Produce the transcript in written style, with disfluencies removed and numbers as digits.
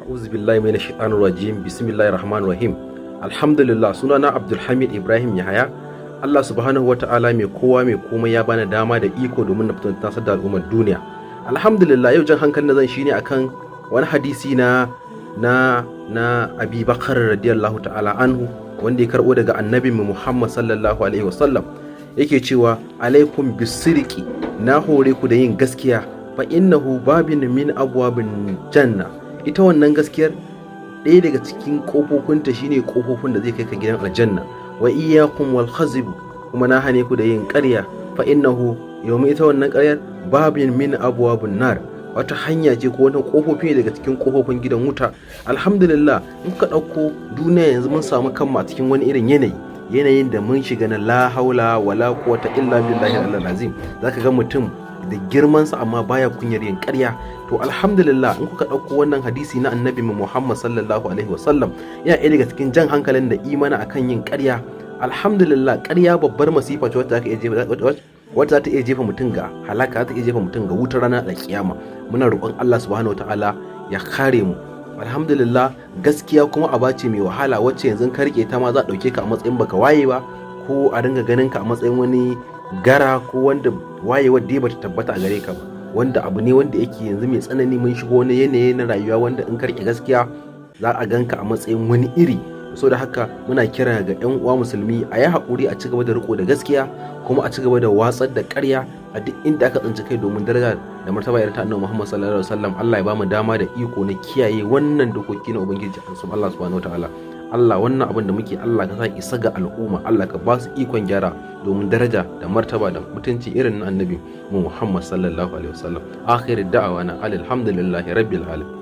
A'udhu billahi minash shaitanir rajim. Bismillahir rahmanir rahim. Alhamdulillah, sunana Abdulhamid Ibrahim Yahaya. Allah subhanahu wata'ala mai kowa mai komai ya bani dama da iko domin na fito tasar da al'ummar duniya. Alhamdulillah, yau jan hankalin da zan shine akan wani hadisi na Abi Bakar radiyallahu ta'ala anhu, wanda ya karbo daga annabi Muhammad sallallahu alaihi wasallam. Yake cewa: "Alaikum bisidqi, na hore ku da yin gaskiya, fa innahu babin min abwabin janna." Ita wannan gaskiyar, ɗaya daga cikin ƙofofinta shine ƙofofin da zai kai ka gidan aljanna. "Wa iyyakum wal kadhib, kuma na hane ku da yin ƙarya, fa innahu, domin ita wannan ƙaryar, babin min abwabin nar, wata hanya ce ko wani ƙofofi ne daga cikin ƙofofin gidan wuta. Alhamdulillah, in ka ɗauko duniya yanzu, mun samu kanmu a cikin wani irin yanayi, yanayin da mun shiga na la haula wala quwwata illa billahi al azim. Zaka ga mutum da girmansa amma baya kunyar yin ƙarya. To alhamdulillah, in kuka ɗauko wannan hadisi na annabi Muhammad sallallahu alaihi wasallam, yana ɗaya daga cikin jan hankalin da imana akan yin ƙarya. Alhamdulillah, ƙarya babbar masifa ce wacce za ta iya jefa mutum ga halaka, za ta iya jefa mutum ga wutar ranar alkiyama. Muna roƙon Allah subhanahu wataala ya kare mu. Alhamdulillah, gaskiya kuma aba ce mai wahala, wacce yanzu ka rike ta ma za a ɗauke ka a matsayin baka waye ba, ko a dinga ganin ka a matsayin wani gara, ko wanda wayewar dai bata tabbata a gare ka ba, wanda abu ne wanda yake yanzu mai tsanani. Mun shigo wani yanayi na rayuwa wanda in ka rike gaskiya za a ganka a matsayin wani iri. So da haka muna kira ga 'yan uwa musulmi a yi haƙuri, a ci gaba da riko da gaskiya, kuma a ci gaba da watsar da ƙarya a duk inda aka tsinci kai, domin daraja da martaba irin ta annabi Muhammad sallallahu alaihi wasallam. Allah ya bamu dama da iko na kiyaye wannan dokoki na ubangiji Allah subhanahu wataala. Allah, wannan abin da muke, Allah ka sa isa ga al'umma. Allah ka ba su ikon gyara domin daraja da martaba da mutunci irin na annabi Muhammad sallallahu alaihi wasallam. Akhir da'awana alhamdulillahi rabbil alamin.